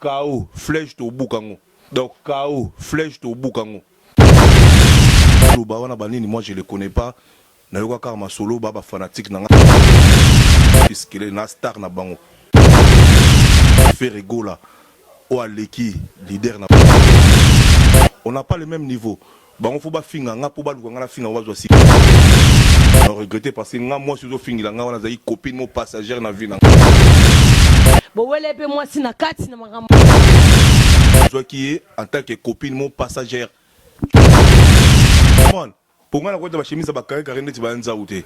KO flèche tobuka ngo. Donc KO flèche tobuka ngo. Loba wana ba nini moi je le connais pas nayoka kaka masolo ba ba fanatique na nga fils kelele na star na bango Ferre Gola oyo aleki leader na on n'a pas le même niveau bango faut bafinga nga po baluka nga nafinga bango bazwa si na regrette parce que nga mwasi ozofingela nga wana azali copine mo passagère na vie na nga. Bowele pe mwasi na kati na makambo. Nazwaki ye en tant que copine mo passagère. Comprendre? Po nga nakota ba chemise ya ba carre carre ndeti ba nzau te.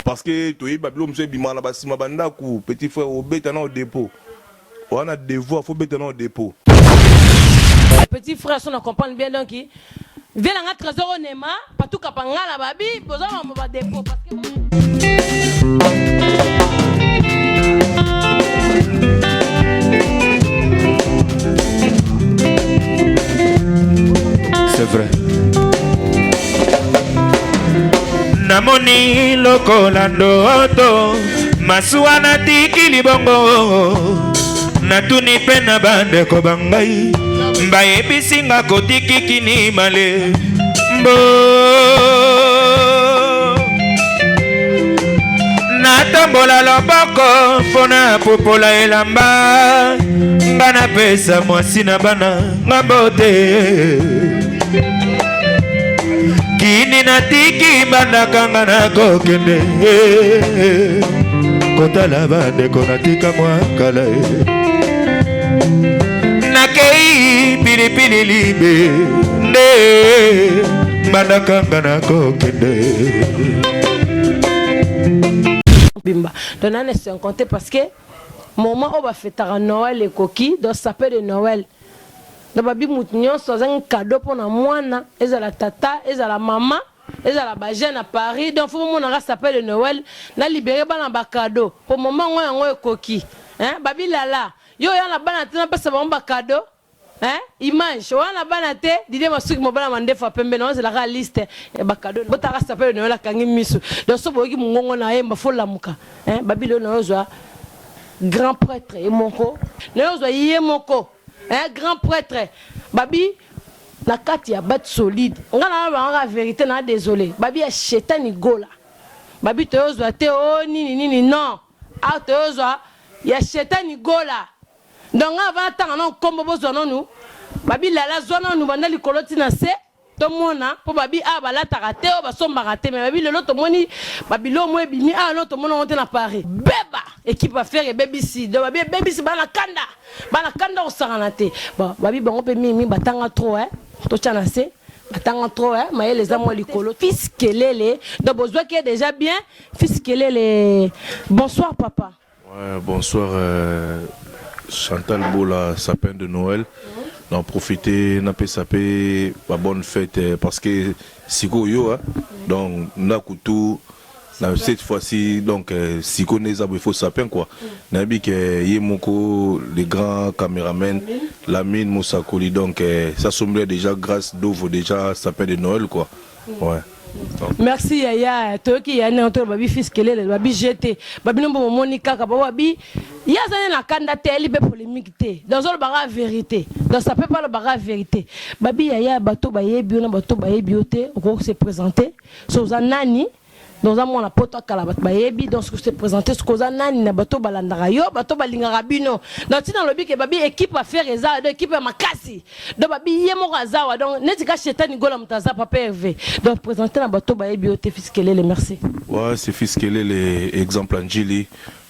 Parce que toyebi ba biloko mosusu ebimaka na ba sima ba ndaku, petit frère obeta nao depot. Oza na devoir faut obeta nao depot. Petit frère so na comprendre bien donc vie na nga trésor onema patuka pangala babi boza mambo ba depot parce que C'est vrai. Namoni lokola ndoto masuwa natiki libongo natuni mpe na bandeko ba ngai bayebisi nga kotiki kini male mbo natambola loboko mpo na popola elamba nga napesa mwasi na bana nga mbote kini natiki bandaka nga nakokende kotala bandeko natika mwa kala nakei pilipili libe nde bandaka nga nakokende bimba donc nane 50 parce que moment oyo bafetaka noël ekoki donc sapin de noël Donc babi mutu nionso azangi cadeau pona mwana ezala tata ezala mama ezala ba jeune à Paris donc faut bomona nga sapin de Noël na libere bana ba cadeau po moment ngo yango ekoki hein babi lala yo oya na bana te napesa bango ba cadeau hein image oya na bana te Didier Masuki mobala mandefu ya pembe na ozela kaka liste ya ba cadeau botaka sapin de Noël akangi misu donc so boyoki mungongo na yemba faut lamuka hein babi lelo nayo ozwa grand prêtre ye moko nayo ozwa ye moko Eh grand pretre babi na kati ya batu solide nga na loba kaka verite na desole babi ya shetani gola babi toyo zua te oh nini nini non awa toyo zua ya shetani gola donc nga avant natanga nanu kombo bozua nanu babi lala zua nanu banda likolo ti na se Tomona po babi awa balataka te oyo basombaka te mais babi lelo tomoni ba biloko moko ebimi awa nanu tomona yango te na Paris beba equipe ya ferre ebebisi donc babi ebebisi bana kanda bana kanda kosakana te bon babi bango pe mingi mingi batanga trop hein totia na se batanga trop hein mayele eza mwa likolo fils kelele donc bozwaki ye dejà bien fils kelele bonsoir papa. Ouais, bonsoir euh, Chantal Bola, sapin de Noël. D'en profiter, napesa pe ba bonne fête euh, parce que sikoyo hein, donc ndakutu na cette fois-ci donc euh, sikoyo nde eza boye faut sapin quoi. Nayebi ke ye moko le grand caméraman Lamine Mosakoli donc euh, ça sombela déjà grâce Dovo déjà sapin de Noël quoi. Ouais. Merci yaya toyoki yaya ndenge toloba babi fils kelele babi jete babi no bomoni kaka ba babi ye aza ne na kanda te ayeli mpe polemique te donc azolobaka verité donc ça peut pas lobaka verité babi yaya bato bayebi yo na bato bayebi yo te okoki se présenter so oza nani donc oza mwana poto akala bato bayebi donc se présenter soki oza nani na bato balandaka yo bato balingaka bino donc ntina alobi ke babi équipe affaire eza donc équipe ya makasi Donc babi ye moko aza awa donc neti ka shetani gola moto aza papa Hervé. Donc présenter na bato bayebi yo te fils Kelele merci. Ouais c'est fils Kelele exemple ya Ndjili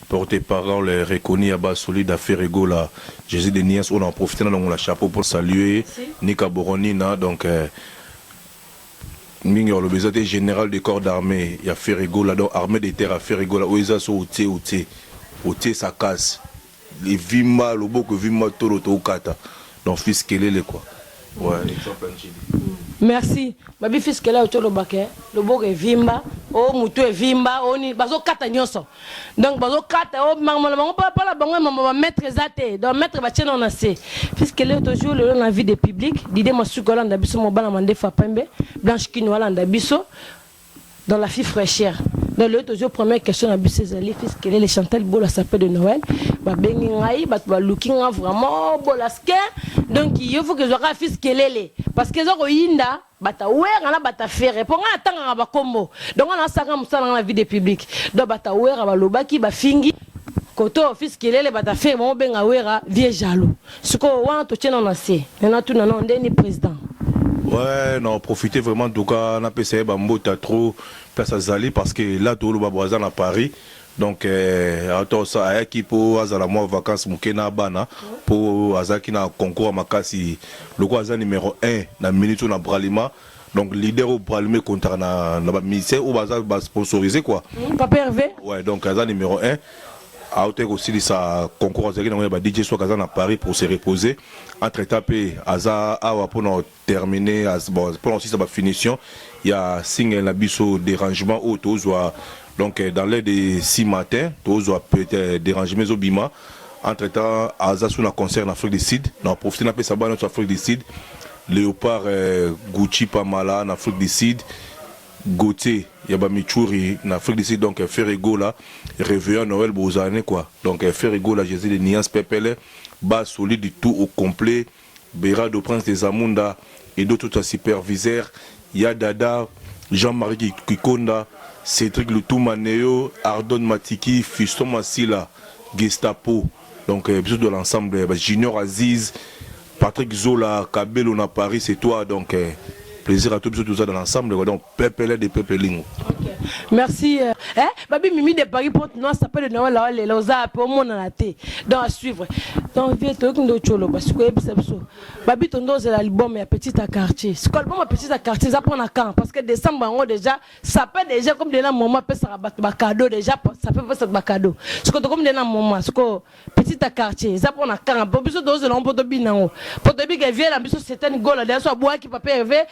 porte parole reconnu ya ba solide affaire Gola Jesus de Nias oyo na profiter na longola chapeau pour saluer Nika Boronina donc mingi ya koloba eza te general de corps d'armée ya Ferre Gola donc armée de terre ya Ferre Gola oyo eza so otie otie otie sa casse Evimba loboko evimba tolo tokata donc fils kelele quoi ouais exemple ya ndjili. Merci babi fils kelele auti oloba ke loboko evimba o mutu evimba o nini bazo kata nionso donc bazo kata o makambo na bango pa na bango mambo ba maitre eza te donc maitre batie nao na se fils kelele toujours lelo na vie de public Didier Masuki olanda biso mobala mandefu ya pembe Blanche Kino alanda biso dans la fille fraîcheur. Donc lelo tozwi première question na biso ezali Fils Kelele Chantal Bola sapin de Noël. Babengi ngai bato baluki nga vraiment Bolaske. Donc il faut que ezwaka Fils Kelele parce que eza koyinda bata Wera na bata Ferre mpo ngai natangaka bakombo, donc nga nasaka mosala nga na vie de public. Donc bata Wera balobaki, bafingi koto Fils Kelele, bata Ferre bango Wera vieux jaloux. Sikoyo wana totie nano na se, natuna nano ndeni président. Ouais, non, profiter vraiment, en tout cas napesa ye bambota trop place azali, parce que là toloba bo aza na Paris. Donc ato ayaki mpo azala mwa vacance moke na bana, mpo azalaki na concours ya makasi lokola aza numéro 1 na minute oyo na Bralima. Donc leader oyo Bralima ekontaka na bamusicien oyo baza basponsorisé quoi. Papa Hervé. Ouais, donc aza numéro 1, autaki kosilisa concours azalaki nango ya ba DJ soki aza na Paris pour se reposer. Entre temps mpe aza awa mpona terminer, bon, mpona kosilisa bafinition ya single na biso Dérangement oyo tozwa. Donc dans l'heure de 6 matin tozwa peut-être Dérangement ezobima. Entre temps aza su na concert na Afrique du Sud. Na profite napesa bana nyonso Afrique du Sud, Léopard, Gucci Pamala na Afrique du Sud, Gauthier ya bamichuri na Afrique du Sud. Donc Ferre Gola, réveillon Noël bozane quoi. Donc Ferre Gola, Jésus de Niance, Pepele bas solide, tout au complet, Berado Prince des Amunda et d'autres superviseurs, ya Dada, Jean-Marie Kikonda, Cédric Lutumaneo, Ardon Matiki, Fiston Masila, Gestapo. Donc biso de l'ensemble, bah, Junior Aziz, Patrick Zola, Kabelo na Paris, c'est toi. Donc plaisir à tous biso tout ça dans l'ensemble quoi. Donc pepele de pepelingo. Okay. Merci. Eh, babi Mimi de Paris Porte Noir s'appelle de Noël là lelo oza pe omonana te. Donc à suivre. Donc vieux, toyoki ndo tsholo parce que yebisa biso. Babi tondo ozela album ya Petit à quartier. Siko album ya Petit à quartier eza mpona quand? Parce que décembre yango déjà, ça peut déjà comme de na moment apesaka bato bacadeau déjà, ça peut pesa bacadeau. Siko tokomi de na moment, siko Petit à quartier eza mpona quand? Po biso tozela ngo mpo tobina yango. Po toyebi ke vieux na biso Setani Gola deya so abwaki Papa Hervé,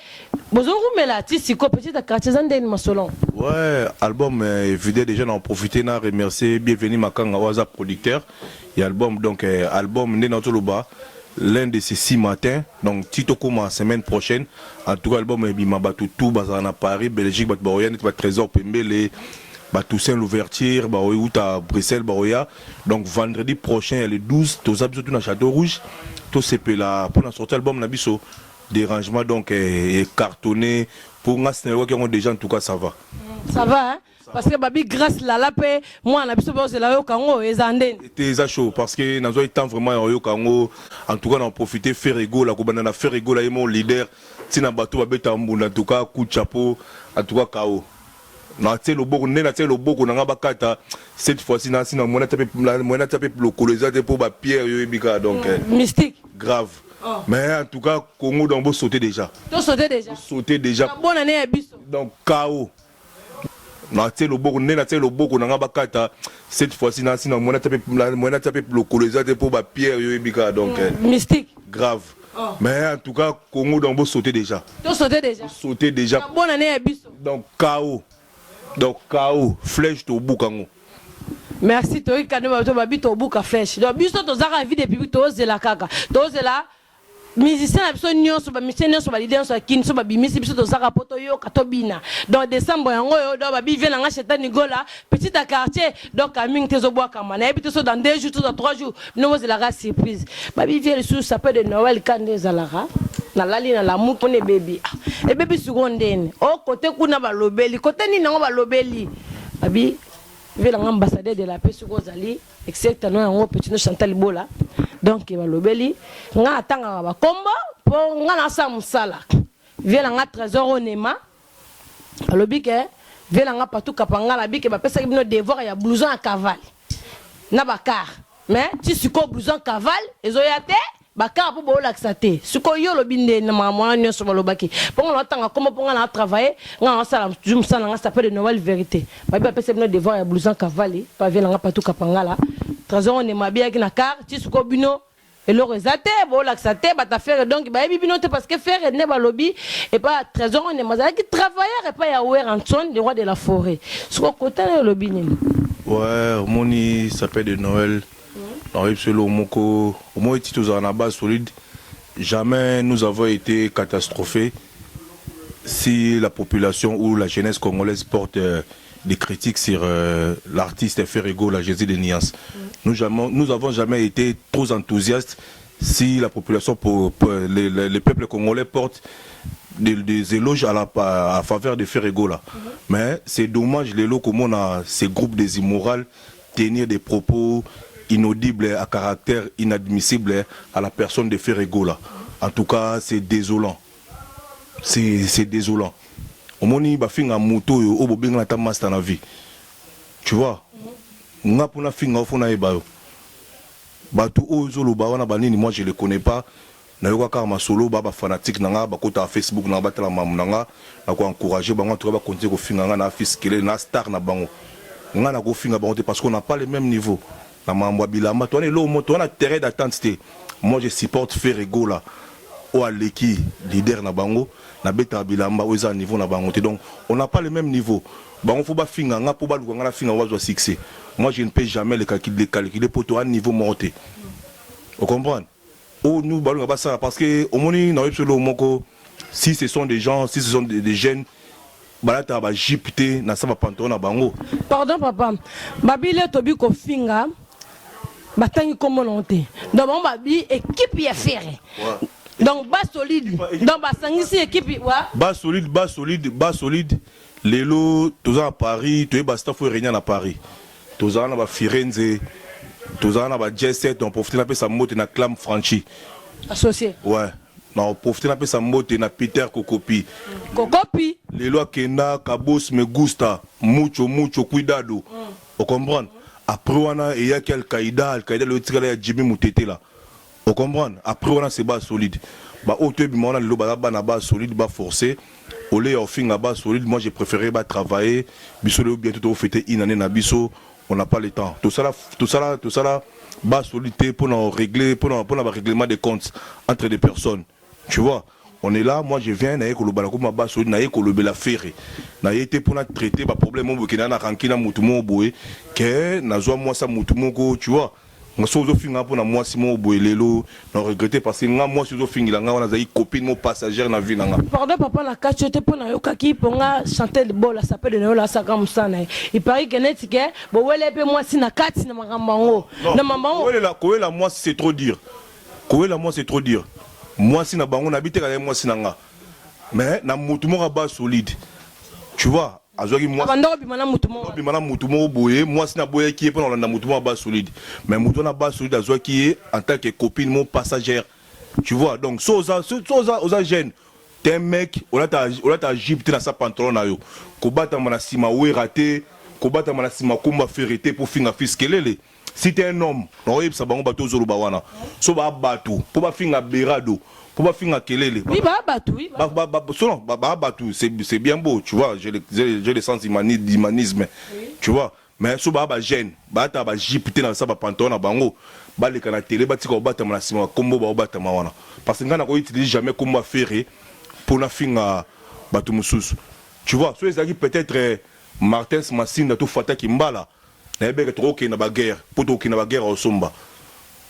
bozongumela ti siko Petit à quartier eza ndeni masolon? Ouais, album vidéo déjà na profiter na remercier Bienvenue Makanga oyo aza producteur ya album. Donc album nde na toloba l'un de ces 6 matins, donc ti tokóma semaine prochaine. En tout cas album ebima, bato tout bazala na Paris, Belgique, bato baoya neti batrésor pembele, batoussaint l'ouverture baoyuta Bruxelles baoya. Donc vendredi prochain ya le 12, toza biso tu na Château Rouge, tosepela mpona sorti album na biso Dérangement. Donc cartonné pour nga sinayokaki yango déjà. En tout cas ça va. Ça va, hein? Parce que babi Grâce Lala mpe mwana biso mpe ozela yoka yango eza ndeni? Te, eza chaud parce que nazwaki temps vraiment ya koyoka yango. En tout cas na profiter Ferre Gola, kobanda na Ferre Gola ye mo leader, ntina bato babeta mbunda. En tout cas coup de chapeau, en tout cas kao natie loboko nde natie loboko na nga bakata cette fois-ci nasi na mwana tia mpe lokolo eza te mpo bapierre yo yebi kaka. Donc mystique. Grave. Oh. Mais en tout cas Congo, donc bosauter déjà. Tosauter déjà. Sauter déjà. Bonne année ya biso. Donc kao natie loboko nde natie loboko na nga bakata cette fois-ci nasi na mwana tia mpe lokolo eza te mpo bapierre yo yebi kaka. Donc mystique. Grave. Oh. Mais en tout cas Congo, donc bosauter déjà. Tosauter déjà. Sauter déjà. Bonne année ya biso. Donc kao, donc kao flèche tobuka yango. Merci. Toyoki kande bato babi tobuka flèche. Donc biso tozaka vie de public, tozela kaka, tozela musicien na biso nyonso, bamusicien nyonso, baleader nyonso ya kini so babimisi biso, tozaka mpo toyoka, tobina. Donc décembre yango oyo, donc babi vieux na nga Shetani Gola, Petit à quartier. Donc mingi te ezobwakama, nayebi te so dans 2 jours to dans 3 jours bino bozelaka surprise. Babi vieux lisusu sapin de Noël ka nde ezalaka nalali na lamu mpona ebebi. Ah, ebebi sikoyo ndeni o kote kuna balobeli kote nini yango balobeli. Babi vieux na nga ambassadeur de la paix, soki ozali excepte no yango petit no Chantal Bola. Donc balobeli nga atangaka bakombo mpo nga nasala mosala. Vieux na nga Trésor Onema alobi ke vieux na nga Patu Kapanga nabi ke bapesaki bino devoir ya blouson ya cavale na bacar, mais ti sikoyo blouson cavale ezoya te, bakar mpo boolakisa te. Sikoyo yo olobi nde na makambo wana nyonso balobaki mpo nga naotanga kombo, mpo nga na travaille, nga naosala toujours mosala na nga sapin de Noël vérité. Babi bapesa bino devoir ya blouson cavale pa vieux na nga Patu Kapangala, Trésor Onema abiyaki na car, ti sikoyo bino eloko eza te, boolakisa te bato Ferre. Donc bayebi bino te parce que Ferre nde balobi epa Trésor Onema azalaki travailleur epai ya Werrason, le roi de la forêt. Sikoyo kota na olobi nini? Ouais, omoni sapin de Noël, nayebi biso eloko moko omoi ti tozala na base solide. Jamais nous avons été catastrophés si la population ou la jeunesse congolaise porte. des critiques sur euh, l'artiste Ferre Gola, Jésus de Nias. Nous, jamais, nous avons jamais été trop enthousiastes si la population, pour les peuples congolais portent des éloges à faveur de Ferre Gola. Mais c'est dommage, les lots, comment on a ces groupes des immorales tenir des propos inaudibles à caractère inadmissible à la personne de Ferre Gola. En tout cas, c'est désolant. C'est désolant. Omoni bafinga moto oyo oyo bobengana ata master na vie. Tu vois? Nga mpona finga ofo nayeba yo. Bato oyo ozoloba wana banini, moi je les connais pas. Nayoka kaka masolo ba bafanatique na nga bakotaka Facebook na nga, batala mamu na nga na koencourage bango. En tout cas, bakontinue kofinga nga na fils kelele na star na bango. Nga na kofinga bango te parce qu'on n'a pas le même niveau na mambo ya bilamba. Towana eloko mo towana terrain d'attente te. Moi, je supporte Ferre Gola oyo aleki leader na bango. Nabetaka bilamba oyo eza niveau na bango te. Donc on n'a pas le même niveau. Bango fo bafinga nga mpo baluka nga nafinga ngo bazwa succès. Moi, je ne peux jamais les calculer, calculer po toa niveau moko te. Ocomprendre oyo nous balunga basala parce que omoni na oyebi eloko moko, si ce sont des gens, si ce sont des jeunes, balataka bajupe te na sa bapantalon na bango. Pardon papa, babile tobi kofinga batangi nkombo nango te. Donc bango babi équipe ya Ferre, donc ba solide, donc basangisi équipe wa. Ba solide, ba solide, ba solide. Lelo toza na Paris, toyeba staff oyo réunion na Paris. Tozala na bafirenze, tozala na bajet. On profite napesa mbote na Clam Franchi. Associé. Ouais, na profite napesa mbote na Peter Kokopi. Kokopi. Lelo akenda Kabos, me gusta mucho mucho, cuidado. Ocomprendre? Après wana eyaki Alkaïda. Alkaïda lelo etikala ya Jimmy Mutetela. Ocomprendre? Après wana c'est ba solide. Baoyo toyebima wana lelo baza bana ba solide, baforcé ole ya ofinga ba solide. Moi, j'ai préféré batravailler. Biso lelo bientôt tofete une année na biso. On n'a pas le temps. Tosala, tosala, tosala ba solide te mpona régler, mpona barèglement des comptes entre des personnes, tu vois. On est là. Moi, je viens naye koloba na koma ba solide, naye kolobela Ferre, naye te mpona traiter baproblème oyo bokenda na ranki na motu moko boye ke nazwa mwasi ya motu moko, tu vois. Nga so ozofinga mpona mwasi moko boye lelo na regrette parce que nga mwasi ozofingela nga wana azali copine mo passagère na vie na nga. Pardon papa, na kati yo te mpo nayokaki mpo nga Chantel Bola sapele na yo lasaka mosala na ye. Il paraît ke neti ke bowele mpe mwasi na kati na makambo yango, na makambo yango. Kowelela, kowela mwasi, c'est trop dire. Kowela mwasi, c'est trop dire. Mwasi na bango nabi te kala ye mwasi na nga, mais na motu moko aba solide, tu vois, azwaki mwasi. Abanda kobima na motu moko. Obima na motu moko boye, mwasi na aboyaki ye mpona kolanda motu moko aba solide, mais motu wana aba solide azwaki ye en tant que copine mo passagère, tu vois. Donc so oza, so oza jeune, t'es un mec, olata jupe te na sa pantalon na yo, kobatama na nsima Wera te, kobatama na nsima komba Ferre te mpo finga fils kelele. Si t'es un homme, nakoyebisa bango bato ozoloba wana so baa bato mpo bafinga Berado, mpo bafinga kelele. Oui, baa bato, oui. So non, ba bato, c'est bien beau, tu vois, j'ai le sens d'humanisme, tu vois. Mais so baa bajeune, baata bajupe te na sa bapantalon na bango, baleka na télé, batika kobatama na nsima bakombo baobatama wana parce que ngai nakoutiliser jamais kombo Ferre mpo nafinga bato mosusu, tu vois. So ezalaki peut-être Martins Masinda to Fataki Mbala, nayebeke tokokende na baguerre mpo tokokende na baguerre osomba,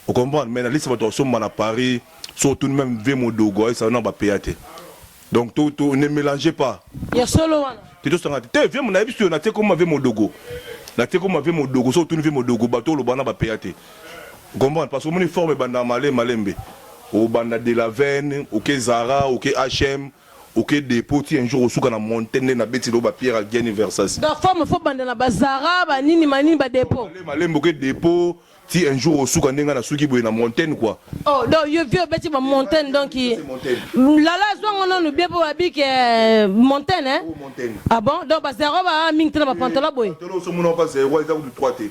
ocomprendre. Mais na liste bato basomba na Paris, so otuni même ve modogo ayesala na bapeya te. Donc to ne mélangez pas. Ya solo wana. Te, tosanga te te. Vie nayebi so natie koma ve modogo, natie koma ve modogo. So otuni ve modogo, bato oloba na bapeya te, comprendre? Parce que omoni forme ebanda male malembe, obanda de la veine, oke Zara, oke HM, oke dépôt, ti un jour osuka na montagne nde nabeti lo bapierre agiani Versas. Donc forme fo banda na bazara, banini manini, badépôt. Malembe oke dépôt ti un jour osuka ndenge nasuki boye na montagne quoi. Oh, donc yo vi obeti bamontagne, donc lala azwango nanu bien mpo babike montagne, hein? Oh, montagne. Ah bon, donc bazero baa mingi te na bapantalon boye. Osomona pa zero eza kutu 3 te.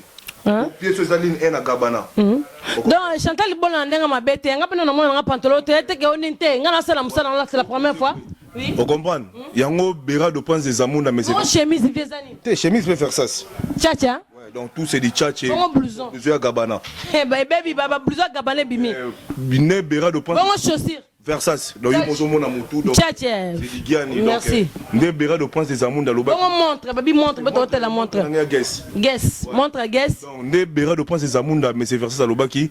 Hein? Pièce eza ligne 1 na Gabana. Donc Chantal Bola, na ndenge mabe te, nga mpe namona nanga pantalon te teke oni te. Nga nasala mosala nga, c'est la première fois, oui. Ocomprendre yango, Berado Prince Zamunda, mais Bongo chemise mpe eza nini? Te, chemise mpe Versas. Tchacha. Ouais, donc tout c'est du tchatche. Bongo blouson? Blouson ya Gabana. Ebebi bablouson ya Gabana ebimi. Ne Berado Prince. Bongo chaussure? Versas. Donc yo mozomona motu, donc Tchatche. c'est du Gianni donc. Merci. Nde Berado Prince Zamunda loba. Bongo montre, babi montre mpe tokotela montre. Nanga Guess. Guess, montre Guess. Donc nde Berado Prince Zamunda, mais c'est Versas alobaki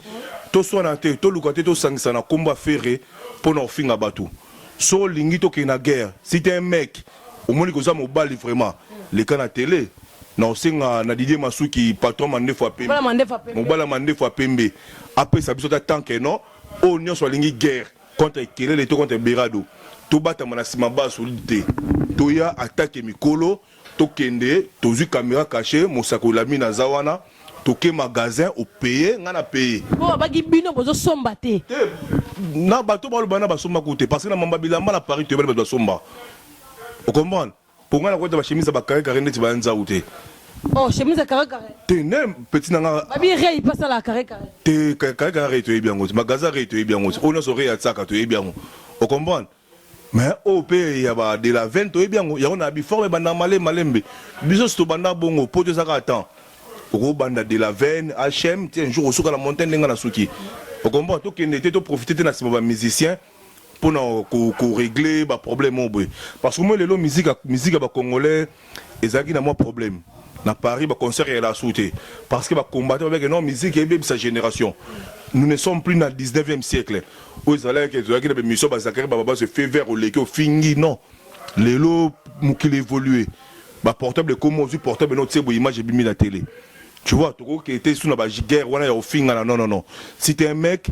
toswana te, toluka te tosangisa na kombo ya Ferre mpo na kofinga bato. So olingi tokende na guerre, si t'es un mec, omoni koza mobali vraiment, leka na télé. Nakosenga na Didier Masuki patron mandefu ya pembe, mobali ya mandefu ya pembe apesa biso ata temps que non oyo nionso alingi guerre contre Kelele to contre Berado tobatama na sima ba solide te toya attaque mikolo tokende tozui camera cache mosakoli Lamine aza wana toke magasin o paye nga na paye. Po babaki bino bozo somba te. Te na bato baloba na basomba kutu te parce que na mamba bilamba na Paris toyebani bato basomba o comprendre. Po nga nakota ba chemise ya ba carre carre ndeti ba nzau te. Oh chemise ya carre carre. Te ne petit na nga. Babi rey pe asalaka carre carre. Te carre carre rey toyebi yango te. Magasin rey toyebi yango te. Oyo nionso rey atiaka toyebi yango. O comprendre? Mais oyo pe ya ba de la veine toyebi yango. Yango na bi forme ebanda malembe malembe. Biso si tobanda bongo poto eza kaka temps. Oko banda de la veine HM ti un jour osuka na montagne ndenge nga na suki. O comprendre? Tokende te to profiter te na sima ba musiciens. pona ko ko regler ba problème moko boye parce que moi lelo musique musique ya ba congolais ezalaki na mwa problème na Paris ba concert ya la te parce que ba combattant ba non musique ebebisa génération nous ne sommes plus na 19e siècle oyo ezalaki ezalaki na ba émission ba Zakari ba baba se fait vert oleki ofingi non lelo mokili évoluer ba portable ekoma ozwi portable no tie boye image ebimi na télé tu vois tokoki te sous na ba guerre wana ya ofingana non non non si t'es un mec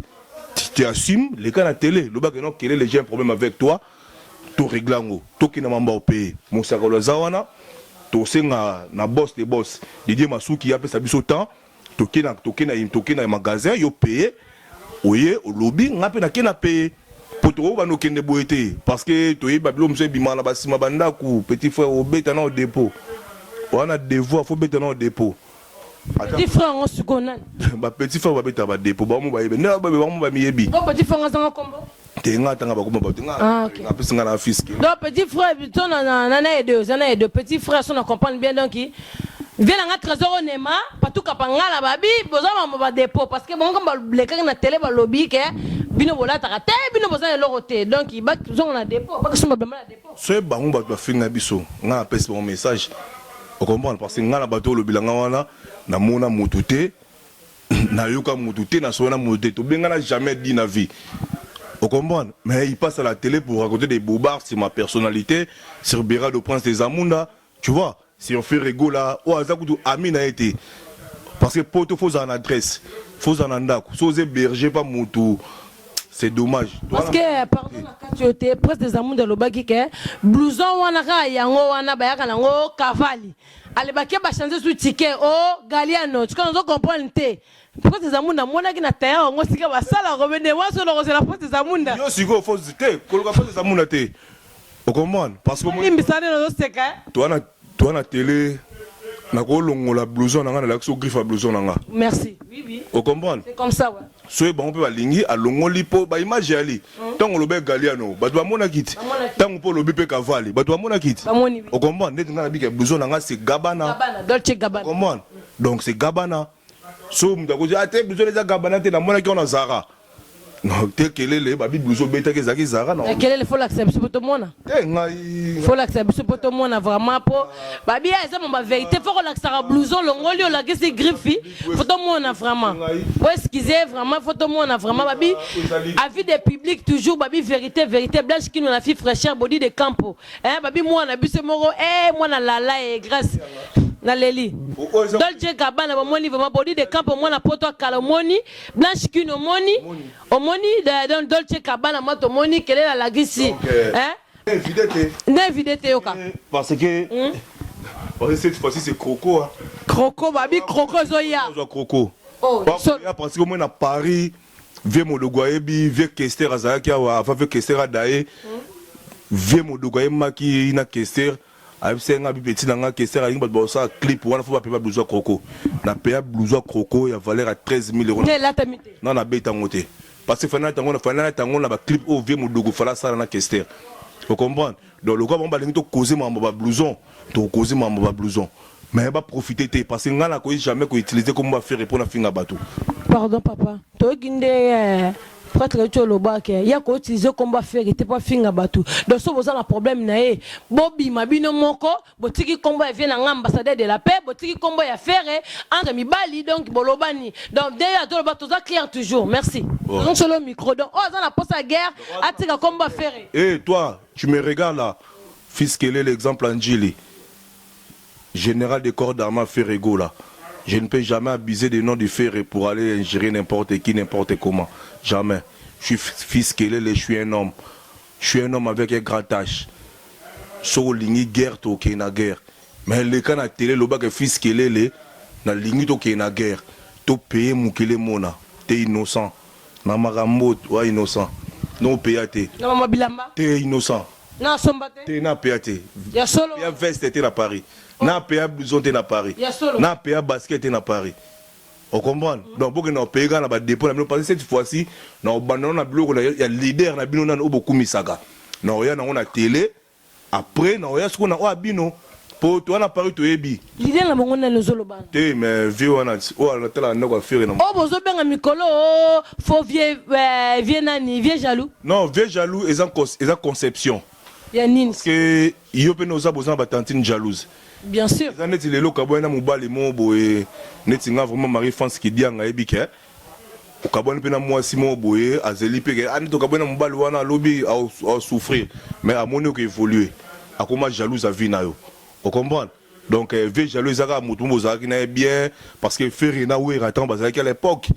Tu tu assumes leka na tele loba que non kelele j'ai un problème avec toi to régler yango tokenda mamba opaye mosakolo aza wana tosenga na boss de boss Didier Masuki apesa biso temps toke na toke na toke na magasin yo paye oye olobi nga pe nake na paye po tokoki banda okende boye te parce que toyebi ba biloko mosusu ebimaka na basima bandako petit frère obeta na depot wana devoir faut beta na depot Petit frère yango sikoyo nani? Ba petit frère babetaka ba depot bango bayebi nde babe bango bamiyebi. Ko petit frère azanga kombo? Te nga atanga bakoma bato nga ah, okay. apesi nga na fiske. Donc petit frère to na na na aide oza na aide petit frère so na comprendre bien donc vie na nga trésor onema patuka pangala babi boza mambo ba dépôt parce que bango balekaki na télé balobi ke bino bolataka te bino boza na eloko te donc bazonga na dépôt bakosomba bilamba na dépôt. Soki bango batu bafinga biso nga na pesi bango message o comprendre parce que nga na batu olobela nga wana na mona mutu te na yoka mutu te na solola na mutu te tobengana jamais dit na vie o comprendre mais il passe à la télé pour raconter des bobards sur ma personnalité sur Berado Prince des Amunda Tu vois sur Ferre Gola oyo aza kutu ami na ye te parce que poto faut ozala na adresse faut ozala na ndako soki oza héberger pa mutu c'est dommage. Parce que pardon na kati yo te Prince des Amunde alobaki ke blouson wana kaka yango wana bayaka nango Cavalli alebaki ba changer su ticket o oh, Galliano tu nazo comprendre te Prince des Amunde amonaki na tailleur yango sika basala robe nde mwasi oyo nakozela Prince des Amunda yo sikoyo faut te koluka Prince des Amunda te Okomprendre parce que limbisa nde nazoseka toa toa na tele nakolongola blouson na nga nalakisi yo griffe ya blouson na nga merci oui, oui. Okomprendre c'est comme ça ouais. Soki bango mpe balingi alongoli mpo baimage yali ntango olobi Galiano bato bamonaki ti ntango mpe olobi mpe Cavali bato bamonaki ti okomprendre ndeti nga nabika blouson na nga c'est Gabana okomprendre donc c'est Gabana so moto akozi ate ah, blouson eza Gabana te namonaki wana Zara Non, te kelele babi blouson obetaki ezalaki zara na kelele faut lakisa biso po tomona te ngai faut lakisa biso po tomona vraiment po babi ya eza ba vérité faut kolakisaka blouson longoli olakisi griffi faut tomona vraiment po excusez vraiment faut tomona vraiment babi avis de public toujours babi vérité vérité blanche kino la fille fraîcheur body de campo eh babi mwana biso moko eh mwana lala e grâce naleli Dolce Gabbana bomoni vraiment body de campo mwana poto akala omoni Blanche Queen omoni omoni donc Dolce Cabana moi tomoni kelela lagisi euh, hein évité te nde évité te yoka parce que hmm? parce que cette fois-ci c'est croco hein. Croco babi croco ezoya ozwa croco oh, so... parce que moi na Paris vieux Modogo ayebi vieux Kester azalaki awa avant vieux Kester adaye hmm? vieux Modogo ayembaki na Kester Ayebisaki nga abi petit na nga Kester alingi bato bakosala clip wana faut ba payer ba blouson ya croco. Na paya blouson ya croco ya valeur ya 13000 euros. Nde elatami te. Non na beta yango te. Parce que fallait nalata yango fallait nalata yango na ba clip oyo vieux Modogo fallait asala na Kester. O comprendre? Donc lokola bango balingi to causer makambo ba blouson, toko causer makambo ba blouson. Mais ba profiter te parce que nga nakoki jamais ko utiliser kombo ya Ferre po na finga batu. Pardon papa, toyoki nde eh. Pretre euti oloba ke ye ako utiliser kombo ya Ferre te po afinga batu donc soki boza na problème na ye bobima bino moko botiki kombo ya vieux na nga ambassadeur de la paix botiki kombo ya Ferre entre mibali donc bolobani donc nde ye azoloba toza clair toujours merci tozongiselo micro donc oyo aza na posa ya guerre atika kombo ya Ferre. Eh toi tu me regardes là fils kelele exemple ya ndjili. General de corps d'armee Ferre Gola je ne peux jamais abuser de nom du Ferre pour aller injurer n'importe qui n'importe comment jamais je suis fils kelele je suis un homme je suis un homme avec un grand H soki olingi guerre tokende na guerre mais leka na tele loba ke fils kelele nalingi tokende na guerre to paye mokili emona te innocent na makambo oyo innocent no peya te na mama bilamba te innocent Na somba te. Te na peya te. Ya solo. Ya veste te na Paris. Oh. Na peya blouson te na Paris. Ya solo. Na peya basket te na Paris. O comprendre? Mm. Donc bokende na payer na ba dépôt na bino parce que cette fois-ci na obandana na biloko ya leader na bino nanu oyo bokumisaka. Na oya nango na télé après na oya sikoyo na oyo ya bino po toza na Paris toyebi. Leader na bango nani ozoloba? Te mais vieux wana oyo alatala ndako ya Ferre na. Oyo bozobenga mikolo oh faux vieux euh, vieux nani vieux jaloux. Non vieux jaloux eza eza conception. Ya nini? Parce que yo pe oza boza na ba tantine jalouse. Bien sûr. Eza neti lelo okabwani na mobali moko boye neti nga vraiment Marie France Kidianga ayebi ke okabwani pe na mwasi moko boye azeli pe ke ah neti okabwani na mobali wana alobi ao souffrir mais amoni oko evoluer akoma jalouse ya vie na yo. O comprendre? Donc vieux jaloux eza kaka mutu moko bozalaki na ye bien parce que Ferre na Werra tango bazalaki à l'epoque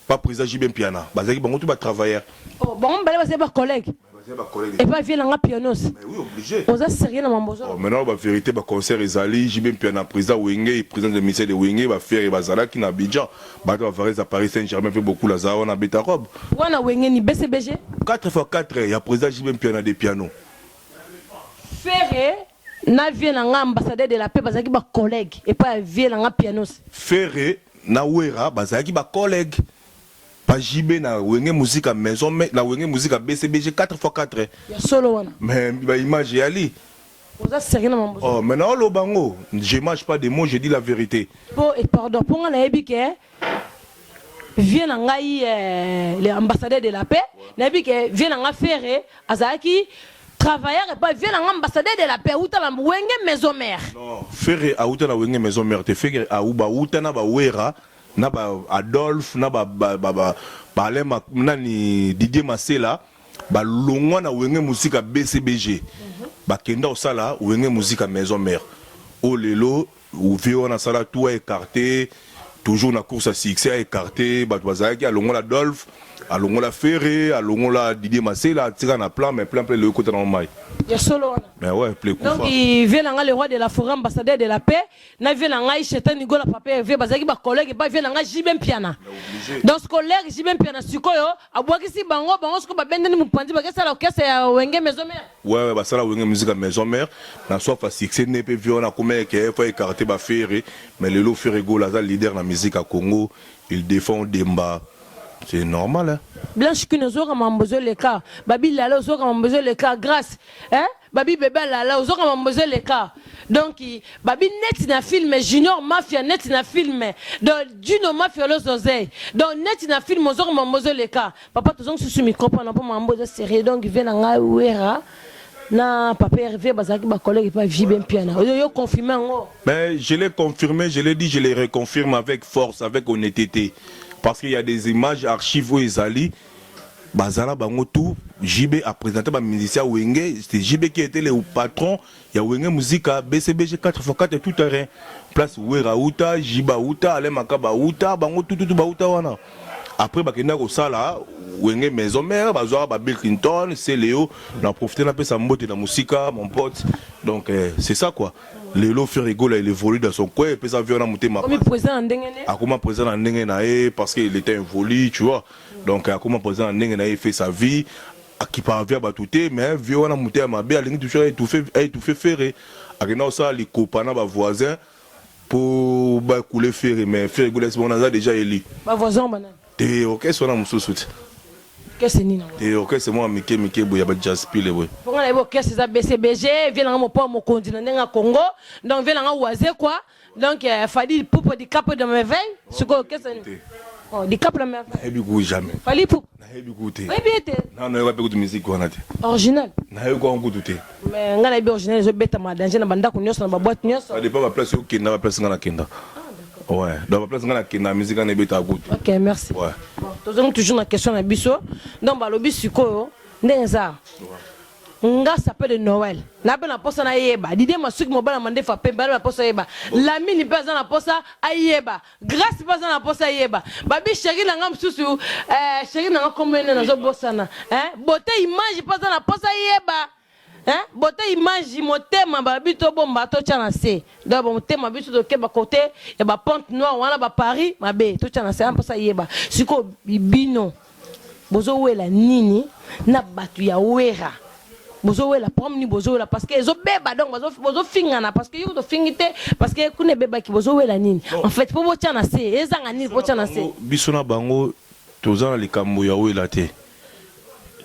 pa président JB Mpiana bazalaki bango tout ba travailleurs. Oh bango mibale bazali ba collègues. Bazali ba collègues. Epa vieux na nga pianos. Mais oui obligé. Oza sérieux na mambo ozo. Oh maintenant ba vérité ba concert ezali JB Mpiana président Wenge président de ministère de Wenge ba Ferre bazalaki na Abidjan bato ba varese ya Paris Saint-Germain pe beaucoup aza wana beta robe. Wana Wenge ni BCBG? 4 fois 4 ya président JB Mpiana de piano. Ferre na vieux na nga ambassadeur de la paix bazalaki ba collègues epai ya vieux na nga pianos. Ferre na Werra bazalaki ba collègues pa JB na Wenge Musica maison mère na Wenge Musica BCBG 4 fois 4. Ya solo wana. Mais ba images eyali. Oza sérieux na mambo. Oh mais nao loba ngo je mâche pas des mots je dis la verite. Po eh pardon po nga nayebi ke vieux na ngai eh, le ambassadeur de la paix nayebi ke vieux na nga Ferre azalaki travailleur epai vieux na nga ambassadeur de la paix awuta na Wenge maison mère. Non Ferre awuta na Wenge maison mère te Ferre awuta na ba Werra na ba Adolphe na ba ba ba ba Alain nani Didier Masela ba longwa na Wenge Musica BCBG ba kenda kosala Wenge Musica maison mère oyo lelo Vieux wana asala tout a ecarte toujours na course ya succès a ecarte batu bazalaki alongola Adolphe alongola Ferre alongola Didier Masela atika na plan mais plan pe lelo ekota nango mayi. Ya solo wana. Mais ouais ple ekufa. Donc vieux na nga le roi de la foret ambassadeur de la paix na vieux na ngai Chetan Nigola papa Hervé bazalaki ba collègues epai vieux na nga JB Mpiana. Donc collègue JB Mpiana sikoyo abwakisi bango bango sikoyo babendani mopanzi bakesala orchestre ya Wenge Maison Mère. Ouais ouais basala wenge musica maison mère na soif ya succès nde pe vieux wana akoma eke faut écarter ba Ferre mais lelo Ferre Gola aza leader na musique ya Congo il défend Demba c'est normal hein. Blanche Queen ozoyoka mambo ezo leka babi lala ozoyoka mambo ezo leka grace hein babi bebe alala ozoyoka mambo ezo leka donc babi neti na film junior mafia neti na film donc Djino mafia lozozey donc neti na film ozoyoka mambo ezo leka Papa tozongi susu micro pona po mambo eza serieux donc vie na ngai Werra na papa Hervé bazalaki ba collègue pa JB Mpiana oyo yo confirmer yango. Mais je l'ai confirme, je l'ai dit, je le reconfirme avec force, avec honnêteté parce qu'il y a des images archives oyo ezali bazala bango tout JB a présenté ba musiciens Wenge, c'est JB qui était le patron ya Wenge Musica BCBG 4x4 tout terrain place Werra auta, JB auta, Alain Makaba auta, bango tout tout tout bauta wana. Après bakenda kosala Wenge maison mère bazwaka ba Bill Clinton, Celeo na profiter napesa mbote na musika mon pote donc eh, c'est ça quoi. Lelo Ferre Gola il évolue dans son coin epesa vie wana motema Akomi président na ndenge ne? Akoma président na ndenge na ye parce qu'il était involi tu vois. Donc akoma président na ndenge na ye il fait sa vie akipaka vie ya bato te mais vie wana motema mabe alingi toujours aétouffer aétouffer Ferre akenda kosala likopa na ba voisins Po ba coule Ferre mais Ferre Gola bon naza dejà élu. Ba voisins ba nani? Te orchestre wana mususu te. Orchestre nini yango? Te orchestre mwa mike mike boye ya ba jazz pile boye. Po nga nayebi orchestre eza BCBG, vieux na nga mopao mokonzi na ndenge ya Congo, donc vieux na nga Wazekwa, donc Fally Ipupa Dicap de merveille, sikoyo orchestre nini? Oh Dicap la merveille. Nayebi ku jamais. Fally Ipupa. Nayebi kutu te. Oyebi ye te? Nanu nayoka pe kutu musique wana te. Original? Nayoka yango kutu te. Mais nga nayebi original ezo betama danger na ba ndaku nionso na ba boite nionso. Ça dépend ba place yo okenda ba place nga nakenda. Ah d'accord. Ouais, donc ba place nga nakenda musique wana ebetaka kutu te. Ok merci. Ouais. Bon, tozongi toujours na question na biso. Donc balobi sikoyo ndenge eza. Ouais. Nga sapin de Noël na pe na posa na yeba Didier Masuki mobali ya mandefu ya pembe aza na posa ayeba Lamine pe aza na posa ayeba Grace pe aza na posa ayeba Babi cherie na nga mususu eh cherie na nga kombo ye nani nazo bosana eh Beaute image pe aza na posa ayeba eh Beaute image motema balobi tobomba totia na se Donc ba motema biso tokeba cote ya ba pente noire wana ba Paris mabe totia na se aza na posa ayeba sikoyo bino Bozo wela nini na batu ya werra bozo wela problème nini bozo wela parce que ezo beba donc bazo bozo fingana parce que yo kutu ofingi te parce que kuna ebebaki bozo wela nini en fait po botia na se ezanga nini botia na se. Biso na bango toza na likambo ya wela te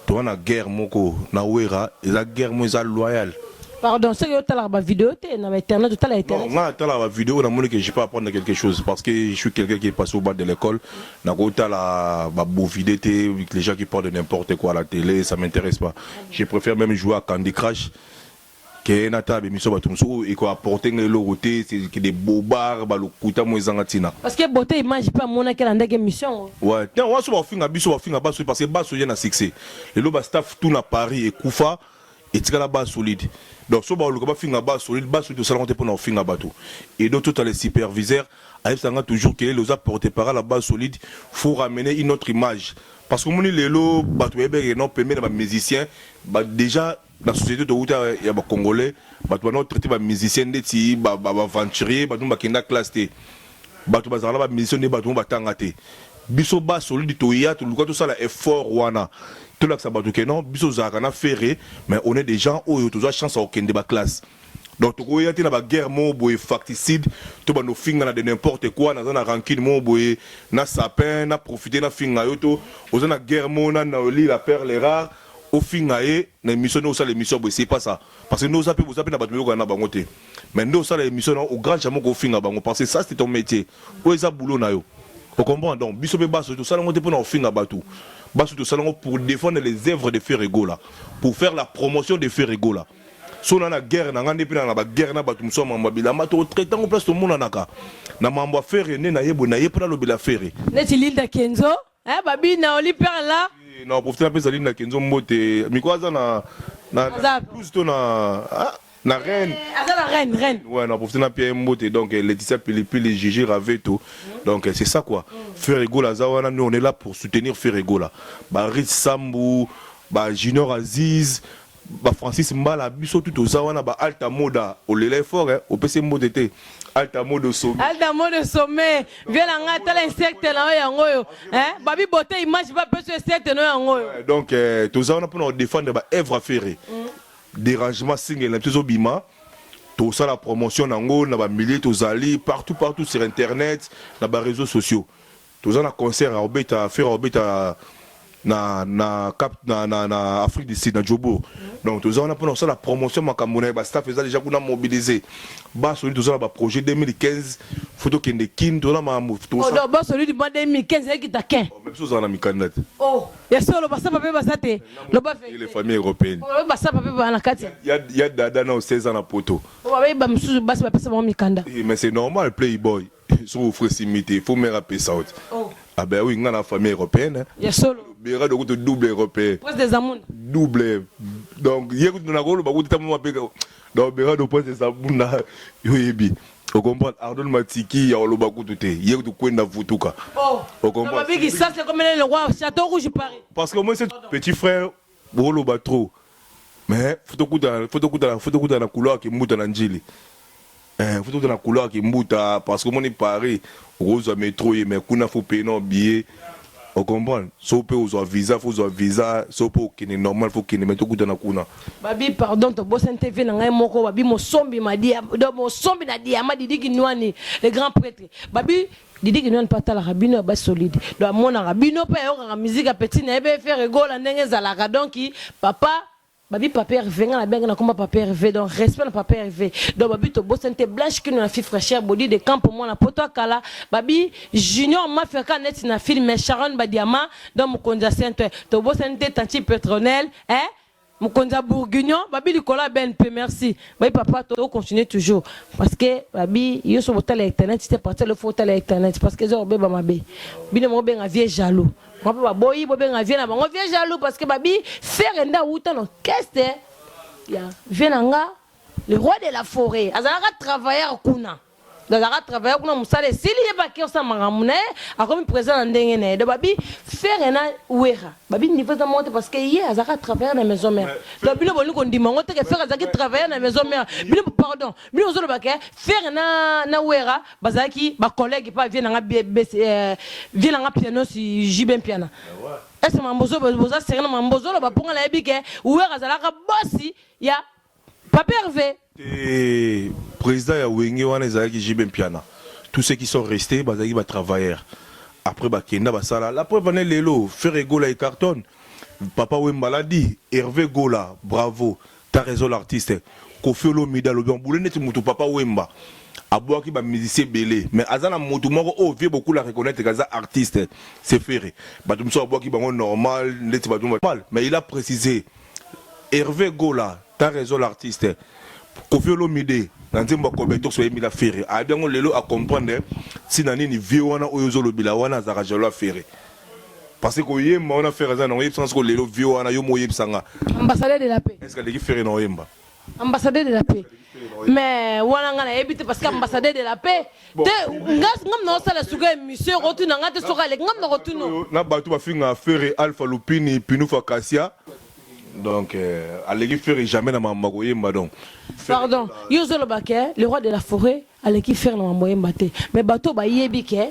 toza na guerre moko na werra eza guerre moko eza loyale. Pardon soki otalaka ba video te na ba internet otala internet. Non nga natalaka ba video na moni que je peux apprendre quelque chose parce que je suis quelqu'un qui est passe au banc de l'école nako tala ba bovide te les gens qui parlent de n'importe quoi à la télé ça m'intéresse pas je préfère même jouer à Candy Crush que natala ba emission batu mosusu oyo eko apporter nga eloko te c'est que des bobards ba lokuta moko ezanga tina. Parce que beauté image pe amonaki alandaki emission ngo. Ouais te wana soki bakofinga biso bakofinga baso parce que baso ye na succès lelo ba staff tout na Paris ekufa Etikala base solide donc soki bakoluka bafinga base solide, base solide tosala yango te pona kofinga batu. Edo Tota le superviseur ayebisaka nga toujours Kelele oza porte parole ya base solide faut ramener une autre image parce que omoni lelo batu bayebaki que non pembeni ya ba musiciens ba dejà na societe towuta ya ba congolais batu banda ko traiter ba musiciens ndeti ba aventuriers batu bakenda classe te. Batu bazalaka na ba musiciens nde batu moko batanga te. Biso ba solide toya toluka tosala effort wana tolakisa batu que non biso tozalaka na Ferre mais on est des gens oyo tozwa chance ya kokende ba classe. Donc tokoya te na ba guerre moko boye facticide tobanda kofingana de n'importe quoi naza na rancune moko boye na sapin na profiter nafinga yo to oza na guerre moko na Naoli la perle rare ofinga ye na emission nde osala emission boye c'est pas ça. Parce que nde oza pe boza pe na batu boyokana na bango te mais nde osala emission na au grand jamais okofinga bango parce que ça c'est ton métier oyo eza boulot na yo o comprendre donc biso pe baso tosala yango te pona kofinga batu baso tosala yango pour défendre les œuvres de Ferre Gola pour faire la promotion de Ferre Gola so na na guerre na nga nde pe na na ba guerre na batu mosusu ya mambo ya bilamba to traite yango place tomonanaka na mambo ya Ferre nde na ye boye na ye pona alobela Ferre. Neti Linda Kenzo Eh babi Naoli père là. Na profiter na pesa Linda Kenzo mbote. Miko aza na na Aza. Toulouse to na ah, na Rennes. Eh, aza na Rennes, Rennes. Ouais, na profiter na pia mbote donc eh, Laetitia Pilipili, Gigi Raveto. Donc eh, c'est ça quoi. Ferre Gola aza wana, nous on est là pour soutenir Ferre Gola. Ba Ritz Sambu, ba Junior Aziz, Ba Francis Mbala biso tout toza wana ba Alta Moda olela ye fort hein opesi ye mbote te Alta Moda sommet. Alta Moda sommet vie na nga tala insecte na yo yango oyo hein babi beauté image ba pesi yo insecte na yo yango oyo. Donc toza wana pona ko defendre ba œuvre ya Ferre derangement single na biso ezo bima tosala promotion na ngo na ba milieu tozali partout partout sur internet na ba reseaux sociaux Toza na concert akobeta ferre akobeta na na cap na na na Afrique du Sud na Joburg donc toza wana pona kosala promotion makambo na ye ba staff eza dejà kuna mobilise ba solide toza na ba projet 2015 faut tokende kin toza na makambo Oh, donc ba solide mwa 2015 ekita kin mais biso ozala na mikanda te oh ya solo basapa pe baza te loba et les familles européennes oh, basapa pe ba na kati ya ya dada na 16 ans na poto oh, bayebi ba mosusu basi bapesa bango mikanda Eh, mais c'est normal playboy Soki ofre esimbi te faut mère apesa yo te. Oh. Ah ben oui nga na famille européenne. Ya solo. Bera de kutu double européen. Prince des Amunda. Double. Donc ye kutu na koloba kutu tamo mapeka. Donc Bera de Prince des Amunda yo yebi. O comprendre Ardon Matiki ya oloba kutu te. Ye kutu kwenda vutuka. Oh. O comprendre. Babiki ça c'est comme le roi Château Rouge Paris. Parce que moi c'est petit frère boloba trop. Mais faut tokutana faut tokutana faut tokutana na couloir kimbuta na Ndjili. Eh faut tokutana na couloir kimbuta parce que omoni Paris okozwa metro ye mais kuna faut payer non billet. O comprendre? So pe ozwa visa faut ozwa visa, so pe okende normal faut okende mais tokutana kuna. Babi pardon tobosani te vie na ngai moko babi mosombi madia donc mosombi na diamant Didi Kinuani le grand prêtre babi Didi Kinuani pe atalaka bino ya basi solide donc amonaka bino pe ayokaka musique ya petit na ye pe Ferre Gola ndenge ezalaka donc papa Babi papa Herve nga na benga na komba papa Herve donc respect na papa Herve donc babi tobosani te Blanche Kino na fille fraîcheur Body de Campo mwana poto akala babi Junior Mafia ka neti na film Sharon Badiama donc mokonzi ya Saint tobosani te Tanti Petronel eh Mokonzi ya bourguignon babi likolo ya BNP merci babi papa to continuer toujours parce que babi yo so botala internet te partir le faut otala internet parce que eza kobeba mabe bino moko benga vieux jaloux bango pe baboyi bobenga vieux na bango vieux jaloux parce que babi ferre nde awuta na orchestre. Ya vieux na nga le roi de la foret azalaka travailleur kuna. Azalaka travailleur kuna, mosala esili, ye bake osala makambo na ye, akomi président na ndenge na ye. Donc babi Ferre na Wera, babi niveau eza moko te, parce que ye azalaka travailleur na Maison Mère. Donc bino bolingi kondima yango te ke Ferre azalaki travailleur na Maison Mère. Bino, pardon, bino bozoloba ke Ferre na Wera bazalaki bacollègue pa vieux nanga, vieux nanga piano si JB Mpiana. Est ce mambo boza sérieux na mambo ozoloba? Mponga nayebi ke Wera azalaka bosi ya Papa Hervé. Te, président ya Wenge wana ezalaki JB Mpiana. Tous ceux qui sont restés bazalaki batravailleurs. Après bakenda, basala la preuve ane. Lelo Ferre Gola ecartonne. Papa Wemba l'a dit, Hervé Gola, bravo, t'as raison l'artiste. Kofi Olomide alobi ambule neti motu. Papa Wemba abwaki bamusicien ebele, mais aza na motu moko oyo vieux beaucoup la reconnaître ke aza artiste, c'est Ferre. Bato mosusu abwaki bango normal, neti bato normal, mais il a précisé: Hervé Gola, t'as raison l'artiste. Kofi Olomide na nzembo ya Kobeto so oyembila Ferre, ayebi yango lelo, acomprendre ntina nini vieux wana oyo ozolobela wana azalaka jaloux ya Ferre, parce que koyemba wana Ferre aza nango. Oyebisanga soko lelo vieux wana, yo mo oyebisanga. Ambassadeur de la paix. Est ce que aleki Ferre na oyemba? Ambassadeur de la paix, mais wana nga nayebi te, parce que ambassadeur de la paix te, nga ngam na osala suka émission, okotuna nga te soki aleki ngam na kotuna. Na bato bafingaka Ferre Alpha Lupini Pinufa Kasia, donc aleki Ferre jamais na makambo ya koyemba, donc. Pardon, yo ozoloba ke le roi de la forêt aleki Ferre na mambo oyemba te, mais bato bayebi ke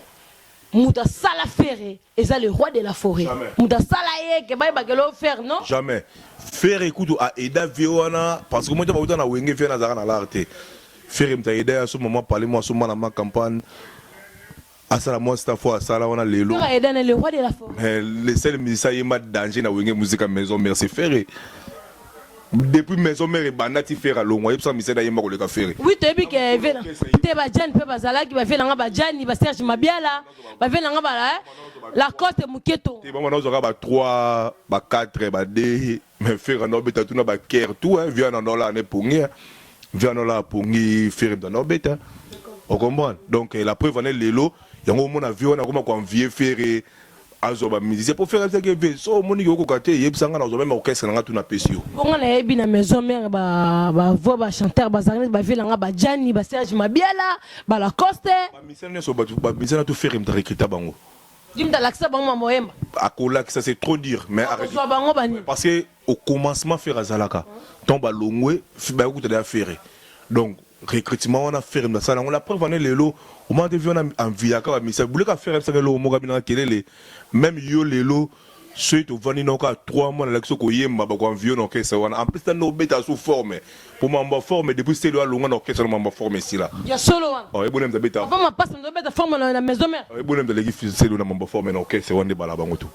moto asala Ferre eza le roi de la forêt. Moto asala ye ke bayebaka lo Ferre, non? Jamais. Ferre kutu aida vieux wana, parce que moi bauta na Wenge, vieux nazalaka na lar te. Ferre moto aida ya so mama pale mwa so mwana ma campagne, asala mwa staff oyo asala wana lelo. Ferre aida na le roi de la forêt? Mais le seul musicien ayemba danger na Wenge Musica Maison Mère, c'est Ferre. Depuis Maison Mère ebanda ti Ferre alongwa, yebisa musicien ayemba koleka Ferre. Oui, toyebi ke te, bajani mpe bazalaki, bavie nanga bajani, baserge Mabiala, bavie nanga ba Lacoste Moketo. Te, bango nazwaka ba 3, ba 4, ba 2, mais Ferre anda obeta tuna bakere tout, hein. Vieux wana ola ane pongi, vieux wana ola apongi, Ferre moto anda obeta, ocomprendre? Donc la preuve ane lelo yango omona vieux wana akoma koenvier Ferre, azwa bamusicien mpo Ferre abisaki: vieux, so omoniki okoka te, yebisanga, nazwa même orchestre nanga tuna, apesi yo. Bongo nayebi na Maison Mère bavoix, bachanteur bazalaki neti bavie nanga bajani, baserge Mabiala, balacoste. Bamusicien nyonso, bamusicien na to, Ferre moto arecruta bango. Di moto alakisa bango mambo oyemba? Akolakisa, c'est trop dire, mais kozwa bango banini? Parce que au commencement Ferre azalaka, ntango balongwe bayokuta ya Ferre, donc recrutement wana Ferre moto asala yango. La preuve ane lelo omona te vieux wana enviaka bamusicien buleka. Ferre abisaka eloko moko abinaka kelele. Même yo lelo soki tovandi na oka 3 mois, nalaki soki koyemba, bakoenvie na orchestre wana. En plus tanda obeta sous forme po mambo ya forme, depuis Selo alongwa na orchestre na mambo ya forme esila. Ya solo wana? Oh, ebona moto abeta. Papa Mapasa moto obeta forme na Maison Mère? Ebona moto aleki Selo na mambo ya forme na orchestre wana, nde bala bango to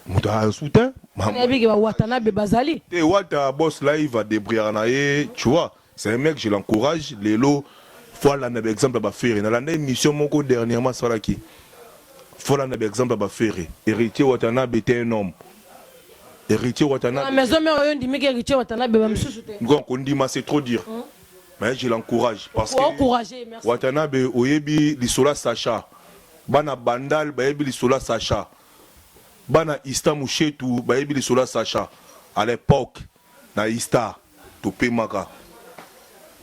moto asoutien. Nayebi ke bawatanabe bazali. Te, Wata boss live adébrouillaka na ye, tu vois, c'est un mec, je l'encourage. Lelo faut alanda baexemple ya baFerre. Nalanda émission moko dernièrement asalaki, faut alanda baexemple ya baFerre. Héritier Watanabe était un homme, Héritier Watanabe. Na Maison Mère oyo ndimiki Héritier Watanabe, bamisusu te? Donc kondima, c'est trop dire, mais je l'encourage parce que encourager, merci. Watanabe oyebi lisolo ya Sacha, bana Bandal bayebi lisolo ya Sacha, bana Ista Mushetu bayebi lisolo ya Sacha. À l'époque na Ista topemaka,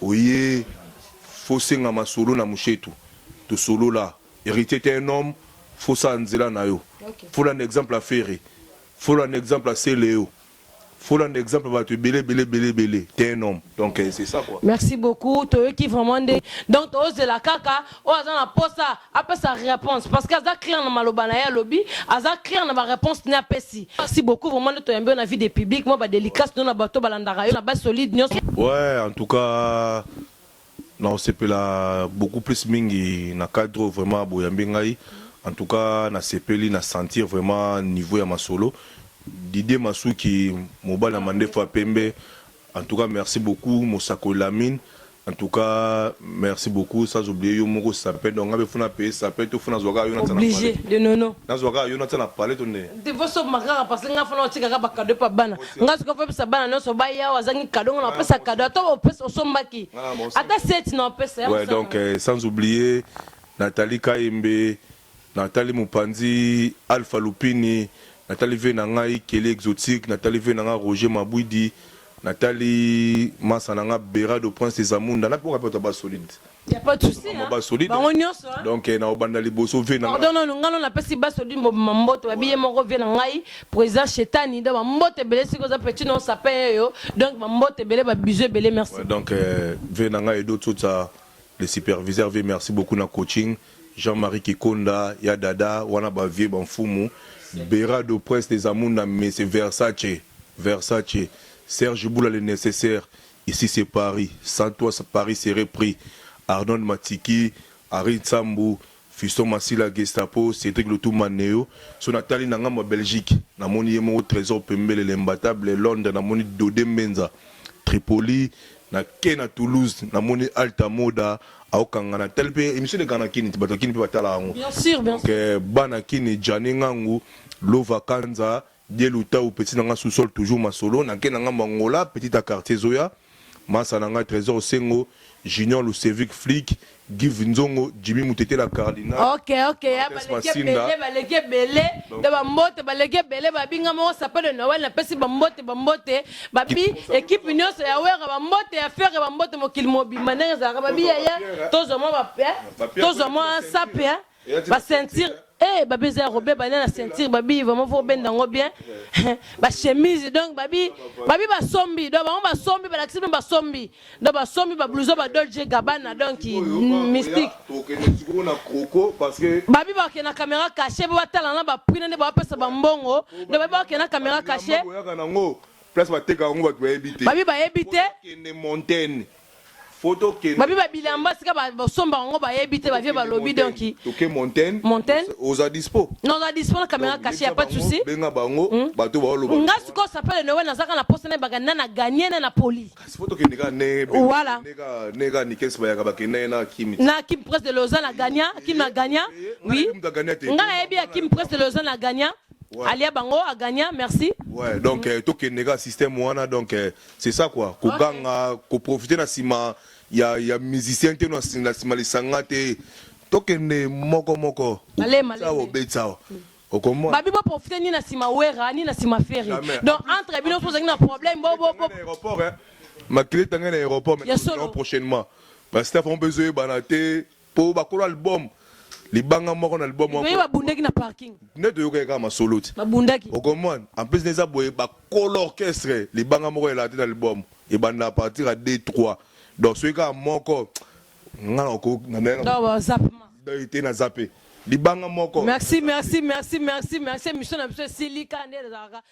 oye fosenga masolo na Mushetu, tosolola. Héritier était un homme, fosala nzela na yo. Folanda exemple ya Ferre, folanda exemple ya Seleo, folanda exemple bato ebele ebele ebele ebele. T'es un homme, donc c'est ça quoi. Merci beaucoup. Toyoki vraiment nde. Donc tozela kaka oyo aza na posa apesa réponse, parce que aza clair na maloba na ye, alobi aza clair na baréponse ne apesi. Merci beaucoup vraiment nde toyambi yo na vie de public, mwa badélicace no na bato balandaka yo na basolide nyonso. Ouais, en tout cas naosepela beaucoup plus mingi na cadre oyo vraiment boyambi ngai. En tout cas nasepeli na sentir vraiment niveau ya masolo. Didier Masuki, mobali ya mandefu ya pembe, en tout cas merci beaucoup. Mosako Lamine, en tout cas merci beaucoup. Sans oublier yo moko Sapin. Donc ngabe funa paye Sapin to funa zwaka yo na tsana. Obligé de nono. Nazwaka yo na tsana palais to nde. Te, fo kaka, parce que nga fana otikaka bacadeau mpa bana. Nga soki ofepesa bana nyonso baya, azangi cadeau, nga na opesa cadeau ata opesa osombaki ata seti na opesa. Ouais, donc sans oublier Nathalie Kayembe, Nathalie Mopanzi, Alpha Lupini, Nathalie ve na ngai Kele Exotique, Nathalie ve na ngai Roger Mabwidi. Natali masa na nga Berado Prince Zamunda na poka pe ba solide. Y a pas de souci hein. Ba solide. Bango nyonso hein. Donc eh, na obanda liboso vie na Pardon non nga non napesi ba solide mobima mbote babi ye moko vie na ngai président Chetani donc ba mbote ebele siko za petit non sapin yo donc ba mbote ebele ba bisous ebele merci. Ouais, donc euh, vie na ngai Edo Tsotsa le superviseur vie merci beaucoup na coaching Jean-Marie Kikonda ya Dada wana ba vieux ba mfumu Berado Prince des Amunda mais c'est Versace Versace Serge Boula le nécessaire ici c'est Paris sans toi Paris serait pris Arnold Matiki Harry Nsambu Fiston Masila Gestapo Cédric Lutumba Neo so natali na ngambo ya Belgique namoni ye moko Trésor Pembele l'imbattable Londres namoni Dode Mbenza Tripoli na ke na Toulouse namoni Alta Moda aokanga na tali mpe émission elekaka na Kini bato ya Kini mpe batala yango Bien sûr, bien donc eh, bana Kini Gianni Ngangu Lova Kanza Die Lutau petit na nga sous-sol toujours masolo na ke na ngambo Angola petit à quartier Zoya masa na nga Trésor Sengo Junior Lucevic Flick Give Nzongo Jimmy Mutetela Cardinal Ok ok ya Martes baleki Masinda ebele baleki ebele de bambote baleki ebele babinga moko sapin de Noël napesi bambote bambote babi ekipe nyonso ya wera bambote ya fere bambote mokili mobimba ndenge ezalaka babi yaya tozwa mwa ba eh, tozwa mwa sape eh. Ba ceinture eh babi eza ya kobeba nde na ceinture babi vraiment faut obenda yango bien ba chemise donc babi babi basombi donc bango basombi balakisi bino basombi donc basombi ba blouson ba Dolce Gabbana donc mystique tokende sikoyo na croco parce que babi bakende na caméra cachée po batala na ba prix na nde bapesa ba mbongo donc babi bakende na caméra cachée boyaka nango place batekaka yango bato bayebi te babi bayebi te kende montagne Photo kende. Babi ba bilamba sika ba somba yango bayebi te ba vieux balobi donc. Toke montagne. Montagne. Oza dispo. Non oza dispo na caméra cachée ya pas de souci. Benga bango hmm? bato ba loba. Nga siko s'appelle Noël nazaka na poste na baga na gagner na na poli. Kasi photo kende ka ne. Voilà. Ne ka ne ka Nikes bayaka ba kende na Kim. Na Kim Presse de Lausanne na gagna, Kim na gagna. Oui. Nga na yebi ya Kim Presse de Lausanne na gagna. Ouais. Alia bango a gagna, merci. Ouais, donc mm. tokende ka système wana donc euh, C'est ça quoi, koganga, ko profiter na sima ya ya musicien te na sima lisanga te. Tokende moko moko. Malema, malema. Sao betsa. Okomona. Babi bo profiter ni na sima Werra ni na sima Ferre. Donc entre bino so na problème bo bo bo. Aéroport hein. Makili tanga na aéroport mais prochainement. Ba staff on besoin bana te Po bakolo album libanga moko na album moko. Babundaki na parking. Nde toyokaki kaka masolo ti. Babundaki. Okomona en plus neza boye bakolo orchestre libanga moko elaka te na album ebanda à partir ya 2 3 donc soki kaka moko nga na ko na na zappement. Te na zappe libanga moko. Merci merci merci merci merci émission na biso esili kaka nde ezalaka.